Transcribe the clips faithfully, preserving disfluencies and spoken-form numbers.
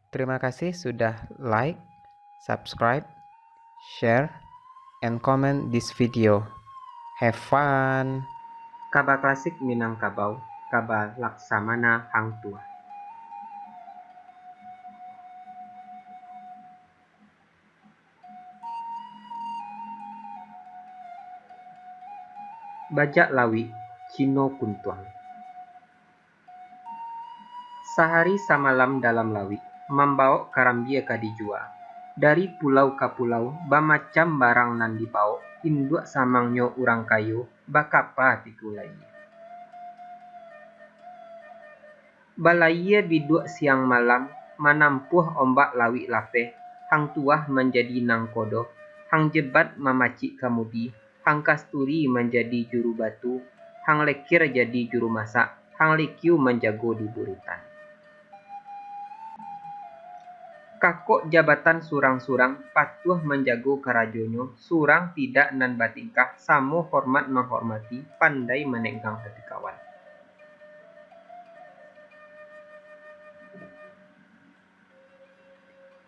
Terima kasih sudah like, subscribe, share, and comment this video. Have fun! Kaba klasik Minangkabau, kaba Laksamana Hang Tuah. Bajak lawik, Cino Kuntuang. Sahari samalam dalam lawik, mambawok karambia ka dijua. Dari pulau ka pulau, bamacam barang nan dibawok, induak samangnyo urang kayo, bakapa tigo lai. Balayia biduak siang malam, manampuah ombak lawik lapeh, Hang Tuah manjadi nangkodo, Hang Jebat mamacik kamudi, Hang Kasturi manjadi juru batu, Hang Lekir jadi juru masak, Hang Likiu manjago di buritan. Kakok jabatan surang-surang patuah manjago karajonyo, surang tidak nan batingkah, samo hormat manghormati, pandai manenggang hati kawan.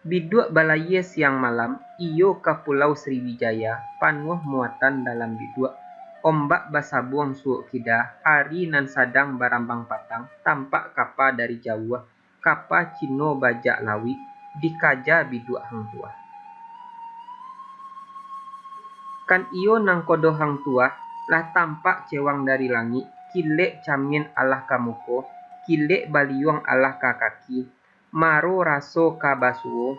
Biduak balayia siang malam, iyo ka Pulau Sriwijaya, panuah muatan dalam biduak. Ombak basabuang suok kida, hari nan sadang barambang patang, tampak kapa dari jauah, kapa Cino bajak lawik, dikaja biduak Hang Tuah. Kan iyo nangkodo Hang Tuah, lah tampak cewang dari langik, kilek camin alah ka muko, kilek baliuang alah ka kaki, maro raso ka basuo,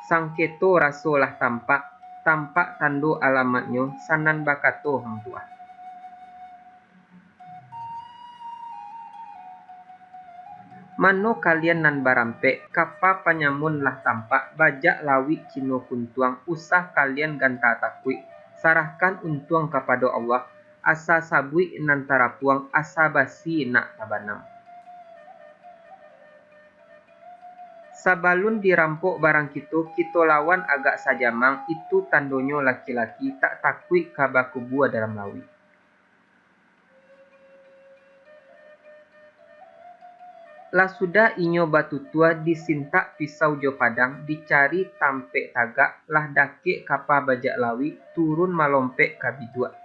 sangketo raso lah tampak, tampak tando alamatnyo, sanan bakato Hang Tuah. Mano kalian nan barampek, kapa panyamun lah tampak, bajak lawik Cino Kuntuang, usah kalian ganta takuik, sarahkan untuang kapado Allah, asa sabuik nan tarapuang, asa basi nak tabanam. Sabalun dirampok barang kito, kito lawan agak sajamang, itu tandonyo laki-laki tak takuik ka bakubua dalam lawik. Lah sudah inyo batutua, disintak pisau jo padang, dicari tampek tagak, lah dakek kapa bajak lawik, turun malompek ka biduak.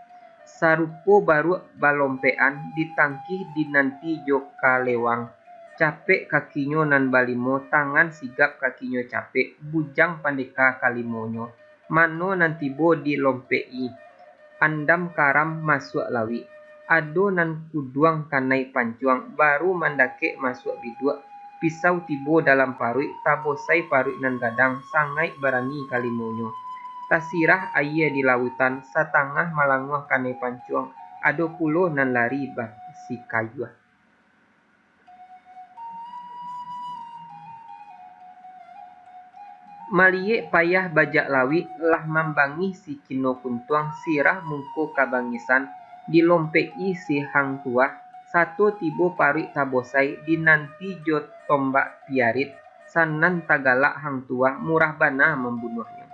Sarupo baruak balompekan, ditangkih dinanti jo kalewang. Capek kakinyo nan balimo, tangan sigap kakinyo capek, bujang pandeka kalimonyo, mano nan tibo dilompek-i, andam karam masuak lawik. Ado nan kuduang kanai pancuang, baru mandakek masuak biduak, pisau tibo dalam paruik, tabosai paruik nan gadang, sangaik barani kalimonyo. Tasirah aia di lautan, satangah malanguah kanai pancuang, ado pulo nan lari basikayuah. Maliyek payah bajak lawik, lah mambangih si Cino Kuntuang, sirah mungko kabangisan, dilompek-i si Hang Tuah, sato tibo paruik tabosai, dinanti jo tombak piarit, sanan tagalak Hang Tuah, murah bana mambunuahnyo.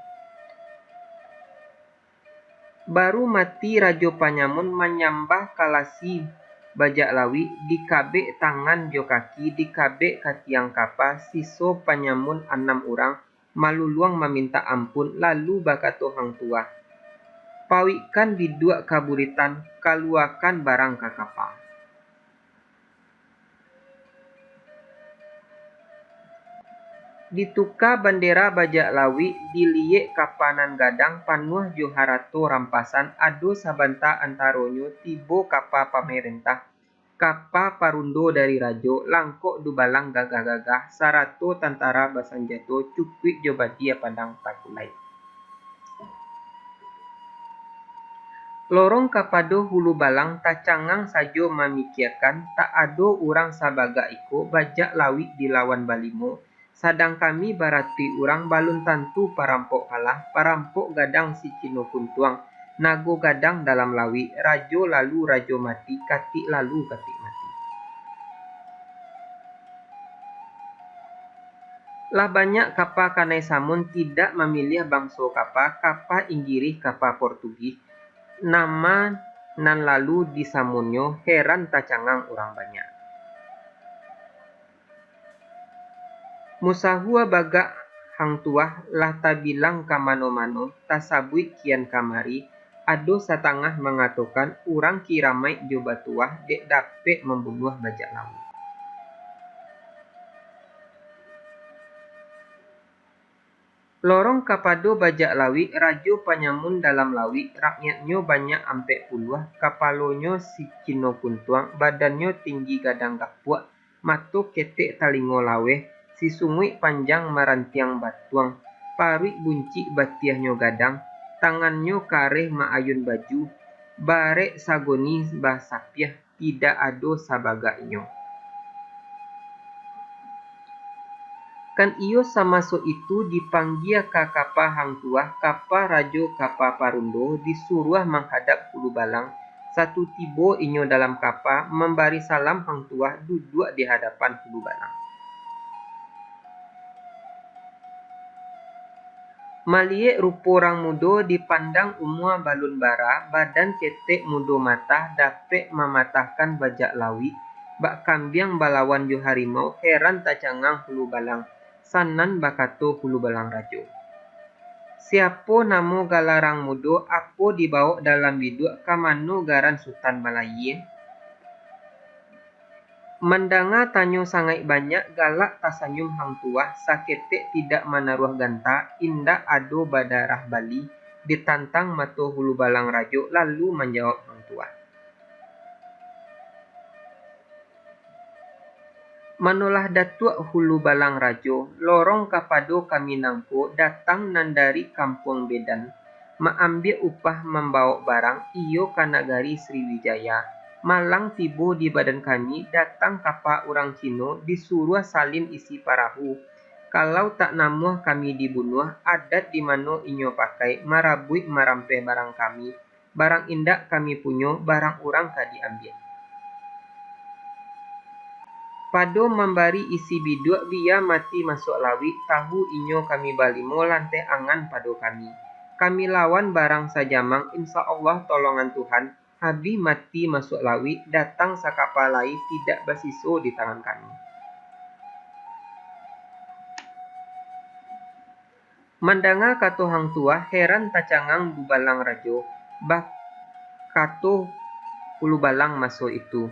Baru mati Rajo Panyamun manyambah kalasi bajak lawik, dikabek tangan jo kaki, dikabek ka tiang kapa, siso Panyamun anam urang, maluluang mamintak ampun, lalu bakato Hang Tuah, "Pawikkan biduak ka buritan, kaluakan barang ka kapa." Dituka bandera bajak lawik, diliyek kapa nan gadang panuah jo harato rampasan, ado sabanta antaronyo tibo kapa pamarentah, kapa parundo dari rajo, langkok dubalang gagah-gagah, sarato tantara basanjato cukuik jo badia padang takulai. Lorong kapado Hulu Balang tacangang sajo mamikiakan, tak ado urang sabagak iko bajak lawik dilawan balimo, sadang kami baratuih urang balun tantu parampok kalah, parampok gadang si Cino Kuntuang, nago gadang dalam lawik, rajo lalu rajo mati, katik lalu katik mati. Lah banyak kapa kanai samun, tidak mamiliah bangso kapa, kapa Inggirih, kapa Portugih, nama nan lalu disamunnyo, heran tacangang urang banyak. Musahua bagak Hang Tuah lah tabilang ka mano-mano, tasabuik kian kamari, ado satangah mangatokan urang Kiramaik jo Batuah dek dapek mambunuah Bajak Lawik. Lorong kapado Bajak Lawik, rajo panyamun dalam lawik, rakyatnyo banyak ampek puluah, kapalonyo si Cino Kuntuang, badannyo tinggi gadang gapuak, mato ketek talingo laweh, sisunguik panjang marantiang batuang, paruik buncik batiahnyo gadang, tangannyo kareh maayun baju, barek sagoni basapiah, tidak ado sabagak inyo. Kan iyo samaso itu dipanggia ka kapa Hang Tuah, kapa rajo kapa parundo, disuruah manghadap Hulu Balang. Satu tibo inyo dalam kapa, mambari salam Hang Tuah duduak di hadapan Hulu Balang. Maliek rupo urang mudo dipandang umua balun bara, badan ketek mudo matah dapek mamatahkan Bajak Lawik, bak kambiang balawan jo harimau, heran tacangang Hulu Balang, sanan bakato Hulu Balang Rajo. Siapo namo galarang mudo, apo dibawok dalam biduak, ka mano garan Sutan balayie? Mandanga tanyo sangaik banyak, galak tasanyum Hang Tuah, saketek tidak manaruah ganta, indak ado badarah bali, ditantang mato Hulu Balang Rajo, lalu manjawab Hang Tuah. Manolah Datuak Hulu Balang Rajo, lorong kapado kami nangko, datang nan dari Kampuang Bedan, maambiak upah mambawok barang, iyo ka nagari Sriwijaya. Malang tibo di badan kami, datang kapa urang Cino, disuruah salin isi parahu. Kalau tak namuah kami dibunuah, adat di mano inyo pakai, marabuik marampeh barang kami, barang indak kami punyo, barang urang ka diambiak. Pado mambari isi biduak, bia mati masuak lawik, tahu inyo kami balimo, lanteh angan pado kami. Kami lawan barang sajamang, insya Allah tolongan Tuhan, habih mati masuak lawik, datang sakapa lai tidak basiso di tangan kami. Mandanga kato Hang Tuah, heran tacangang Hulu Balang Rajo, bakato Hulu Balang maso itu,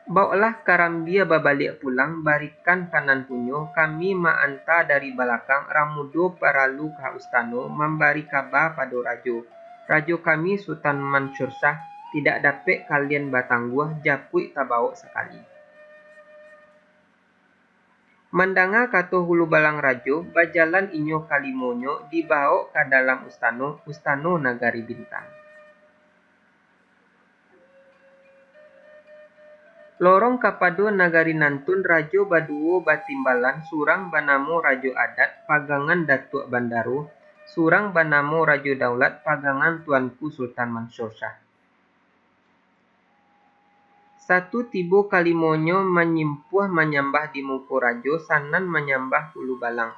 "Bawoklah karambia babaliak pulang, barikan ka nan punyo, kami maanta dari balakang, urang mudo paralu ka ustano, mambari kaba pado rajo. Rajo kami Sutan Mansur Syah, tidak dapek kalian batangguah, japuik tabawok sakali." Mandanga kato Hulu Balang Rajo, bajalan inyo kalimonyo dibawok ka dalam ustano, ustano Nagari Bintang. Lorong kapado Nagari Nantun, rajo baduo batimbalan, surang banamo Rajo Adat, pagangan Datuak Bandaro, surang banamo Rajo Daulat, pagangan Tuanku Sultan Mansur Syah. Satu tibo kalimonyo manyimpuah manyambah di muko rajo, sanan manyambah Hulu Balang.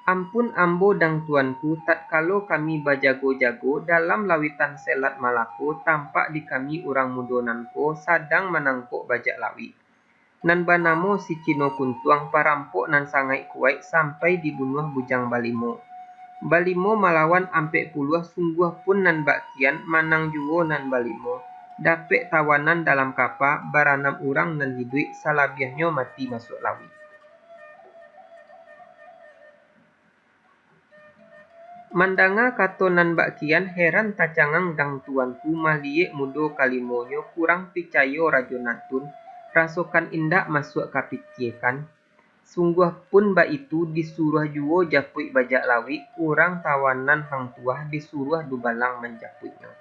"Ampun ambo dang tuanku, tatkalo kami bajago-jago dalam lawitan Selat Malako, tampak di kami urang mudo nan ko sadang manangkok bajak lawik, nan banamo si Cino Kuntuang, parampok nan sangaik kuwaik, sampai dibunuah bujang balimo. Balimo malawan ampek puluah, sungguah pun nan bak kian, manang juwo nan balimo, dapek tawanan dalam kapa, baranam urang nan hiduik, salabiahnyo mati masuak lawik." Mandanga kato nan bak kian, heran tacangang dang tuanku, maliyek mudo kalimonyo kurang picayo Rajo Nantun, rasokan indak masuak ka pikiekan. Sungguah pun baitu, disuruah juwo japuik bajak lawik, urang tawanan Hang Tuah, disuruah Hulu Balang manjapuiknyo.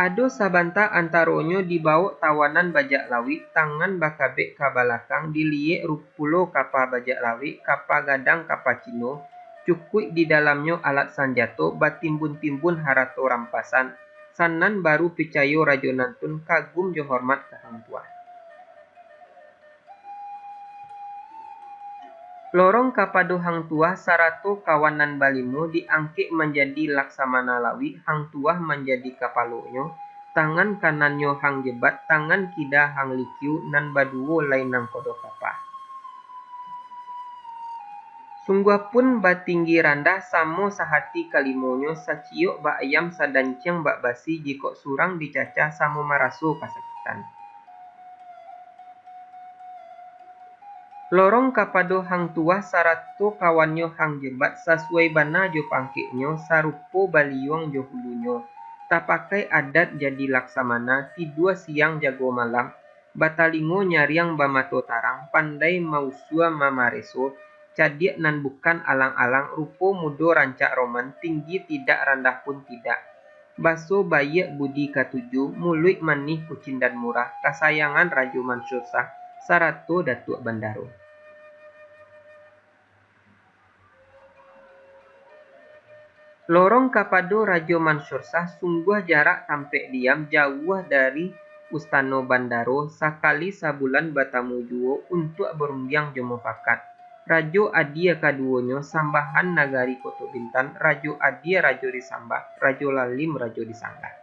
Ado sabanta antaronyo dibawok tawanan bajak lawik, tangan bakabek ka balakang, diliyek ru-, pulo kapa bajak lawik, kapa gadang, kapa Cino, cukuik di dalamnyo alat sanjato, batimbun-timbun harato rampasan, sanan baru picayo Rajo Nantun, kagum jo hormat ka Hang Tuah. Lorong kapado Hang Tuah sarato kawan nan balimo, diangkek manjadi laksamana lawik, Hang Tuah manjadi kapalonyo, tangan kanannyo Hang Jebat, tangan kida Hang Likiu, nan baduo lai nangkodo kapa. Sungguah pun batinggi randah samo sahati kalimonyo, saciok bak ayam, sadanciang bak basi, jikok surang dicacah samo maraso kasakitan. Lorong kapado Hang Tuah sarato kawannyo Hang Jebat, sasuai bana jo pangkeknyo, sarupo baliuang jo hulunyo, tapakai adat jadi laksamana, tidua siang jago malam, batalingo nyariang bamato tarang, pandai mausua mamareso, cadiak nan bukan alang-alang, rupo mudo rancak roman, tinggi tidak randah pun tidak. Baso baiak budi katuju, muluik manih kucindan murah, kasayangan Rajo Mansur Shah, sarato Datuak Bandaro. Lorong kapado Rajo Mansur Shah, sungguah jarak tampek diam jauah dari Ustano Bandaro, sakali sabulan batamu juo untuak barundiang jo mufakat. Rajo Adia kaduonyo, sambahan nagari Koto Bintan, Rajo Adia Rajo di Sambah, Rajo Lalim Rajo di Sanggah.